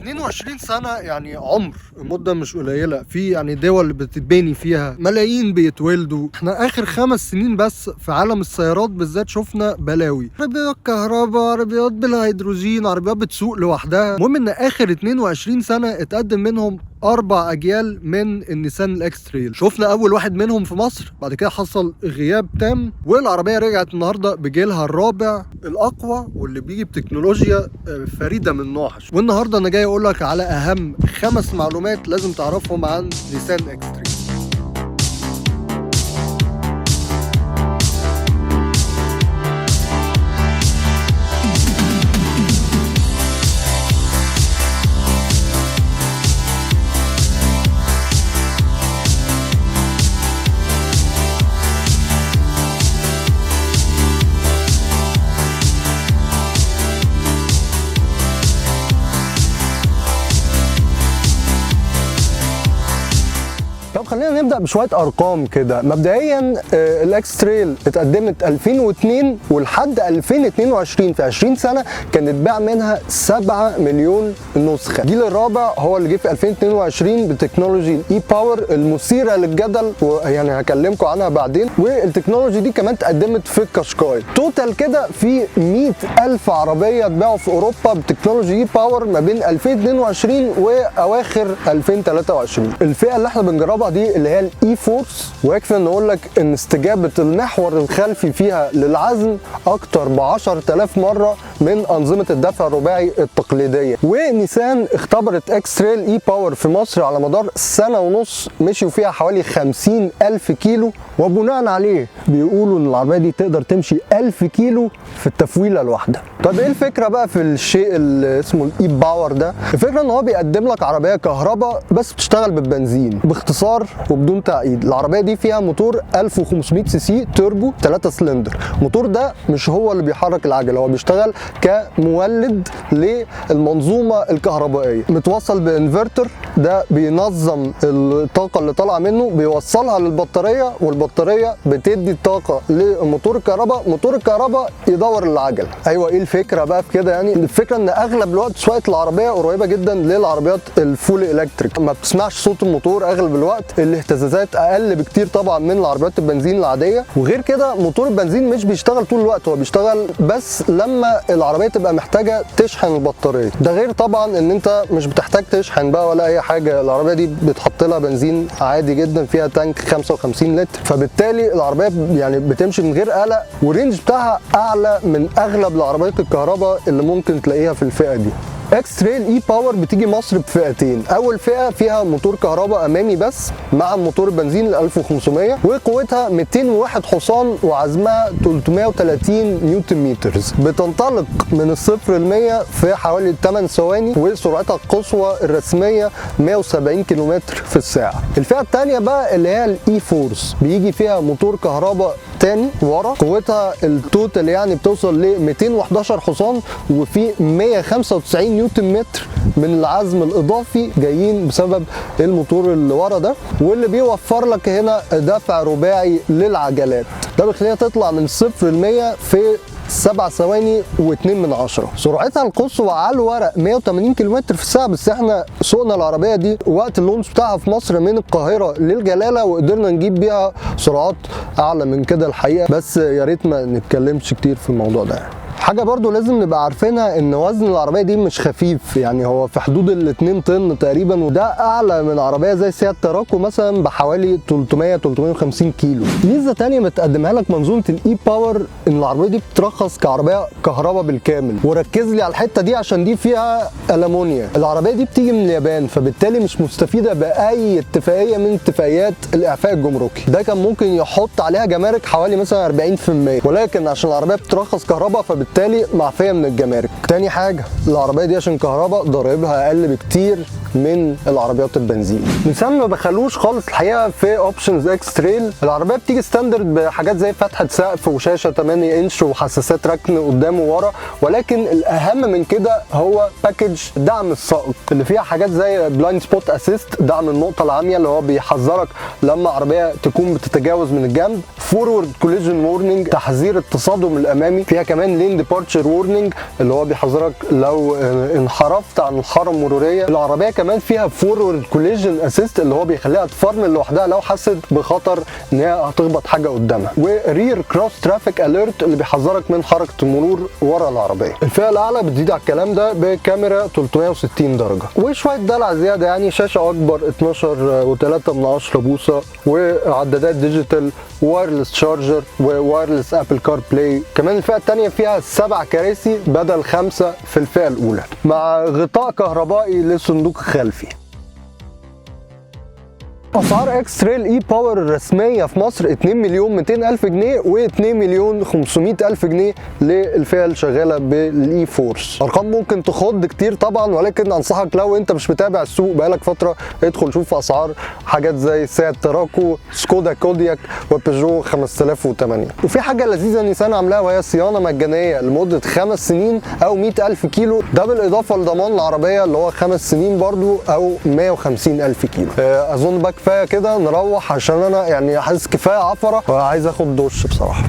22 سنة يعني عمر، مدة مش قليلة، في يعني دول بتتبني فيها ملايين بيتولدوا. احنا اخر 5 سنين بس في عالم السيارات بالذات شفنا بلاوي، عربيات كهرباء، عربيات بالهيدروجين، عربيات بتسوق لوحدها. المهم ان اخر 22 سنة اتقدم منهم 4 اجيال من النيسان الاكس تريل. شفنا اول واحد منهم في مصر، بعد كده حصل غياب تام، والعربية رجعت النهارده بجيلها الرابع الاقوى واللي بيجي بتكنولوجيا فريدة من نوعها. والنهارده انا جاي اقول لك على اهم 5 معلومات لازم تعرفهم عن نيسان اكس تريل. طب خلينا نبدا بشوية ارقام كده. مبدئيا الاكس تريل اتقدمت 2002 ولحد 2022، في 20 سنة كان اتباع منها 7 مليون نسخه. الجيل الرابع هو اللي جه في 2022 ب technology ال e-Power المثيرة للجدل، ويعني هكلمكم عنها بعدين. وال technology دي كمان اتقدمت في الكاشكاي. total كده في 100 ألف عربية اتباعوا في اوروبا ب technology e-Power ما بين 2022 واواخر 2023. الفئة اللي احنا بنجربها دي اللي هي ال e-4ORCE، ويكفي ان نقول لك ان استجابة المحور الخلفي فيها للعزم اكتر ب 10000 مرة من انظمة الدفع الرباعي التقليديه. ونيسان اختبرت اكس تريل e-Power في مصر على مدار سنة ونص، مشيوا فيها حوالي 50 الف كيلو، وبناء عليه بيقولوا ان العربية دي تقدر تمشي 1000 كيلو في التفويله الواحده. طب ايه الفكرة بقى في الشيء اللي اسمه ال e-Power ده؟ الفكرة ان هو بيقدم لك عربية كهرباء بس بتشتغل بالبنزين. باختصار وبدون تعقيد، العربية دي فيها موتور 1500 cc turbo 3 سلندر. الموتور ده مش هو اللي بيحرك العجله، هو بيشتغل كمولد للمنظومة الكهربائيه، متوصل بانفرتر ده بينظم الطاقة اللي طالعه منه، بيوصلها للبطاريه، والبطاريه بتدي الطاقة لموتور الكهرباء، موتور الكهرباء يدور العجل. ايوه، ايه الفكرة بقى في كده؟ يعني الفكرة ان اغلب الوقت سواقة العربية قريبه جدا للعربيات ال full electric، ما بتسمعش صوت الموتور اغلب الوقت، الاهتزازات اقل بكتير طبعا من العربيات البنزين العاديه. وغير كده موتور البنزين مش بيشتغل طول الوقت، هو بيشتغل بس لما العربية تبقى محتاجه تشحن البطاريه. ده غير طبعا ان انت مش بتحتاج تشحن بقى ولا اي حاجه، العربية دي بتحط لها بنزين عادي جدا، فيها tank 55 لتر، فبالتالي العربية يعني بتمشي من غير قلق، وال range بتاعها اعلى من اغلب العربيات الكهرباء اللي ممكن تلاقيها في الفئة دي. اكس تريل e-Power بتيجي مصر بفئتين. اول فئة فيها موتور كهرباء امامي بس مع موتور بنزين ال 1500، وقوتها 201 حصان وعزمها 330 newton meters، بتنطلق من الصفر ل 100 في حوالي 8 ثواني، وسرعتها القصوى الرسمية 170 كيلومتر في الساعة. الفئة الثانية بقى اللي هي ال e-4ORCE بيجي فيها موتور كهرباء تاني ورا، قوتها ال total يعني بتوصل ل 211 حصان، وفي 195 نيوتن متر من العزم الاضافي جايين بسبب الموتور اللي ورا ده، واللي بيوفر لك هنا دفع رباعي للعجلات. ده بيخليها تطلع من 0 ل 100 في 7 ثواني و2 من 10. سرعتها القصوى على الورق 180 كيلومتر في الساعة، بس احنا سوقنا العربية دي وقت ال launch بتاعها في مصر من القاهرة للجلالة، وقدرنا نجيب بيها سرعات أعلى من كده الحقيقة، بس يا ريت ما نتكلمش كتير في الموضوع ده يعني. حاجة برضو لازم نبقى عارفينها ان وزن العربية دي مش خفيف، يعني هو في حدود ال 2 طن تقريبا، وده اعلى من عربية زي سيات تاراكو مثلا بحوالي 300 350 كيلو. ميزة تانية بتقدمها لك منظومة ال e-Power ان العربية دي بترخص كعربيه كهرباء بالكامل، وركز لي على الحتة دي عشان دي فيها المونيا. العربية دي بتيجي من اليابان، فبالتالي مش مستفيدة باي اتفاقية من اتفاقيات الاعفاء الجمركي. ده كان ممكن يحط عليها جمارك حوالي مثلا 40%، ولكن عشان العربية بترخص كهرباء فبالتالي معفيه من الجمارك. تاني حاجه، العربية دي عشان كهرباء ضرايبها اقل بكتير من العربيات البنزين. نيسان ما بخلوش خالص الحقيقة في options X-Trail. العربية بتيجي standard بحاجات زي فتحه سقف وشاشه 8 انش وحساسات ركن قدام وورا، ولكن الاهم من كده هو package دعم السائق اللي فيها حاجات زي blind spot assist، دعم النقطة العامية اللي هو بيحذرك لما عربية تكون بتتجاوز من الجنب، forward collision warning، تحذير التصادم الامامي، فيها كمان lane departure warning اللي هو بيحذرك لو انحرفت عن الحارة المروريه. العربية كمان فيها forward collision assist اللي هو بيخليها تفرمل لوحدها لو حست بخطر ان هي هتخبط حاجة قدامها، و rear cross traffic alert اللي بيحذرك من حركة المرور ورا العربيه. الفئة الاعلى بتزيد على الكلام ده بكاميرا 360 درجه وشوية دلع زياده، يعني شاشة اكبر 12.3 من 10 بوصه وعدادات digital، wireless charger و wireless Apple CarPlay. كمان الفئة الثانية فيها 7 كراسي بدل 5 في الفئة الاولى، مع غطاء كهربائي للصندوق الخلفي. اسعار X-Trail e-Power الرسمية في مصر 2 مليون 200 الف جنيه و2 مليون 500 الف جنيه للفئه اللي شغالة بال e-4ORCE. ارقام ممكن تخض كتير طبعا، ولكن انصحك لو انت مش متابع السوق بقالك فترة ادخل شوف اسعار حاجات زي سيات تراكو، سكودا كودياك، وبيجو 5008. وفي حاجة لذيذة نيسان عاملاها وهي صيانة مجانية لمدة 5 سنين او 100 الف كيلو، ده بالاضافة لضمان العربية اللي هو 5 سنين برضو او 150 الف كيلو. اظن بقى كفاية كده، نروح عشان انا يعني حاسس كفاية عفره وعايز اخد دش بصراحه.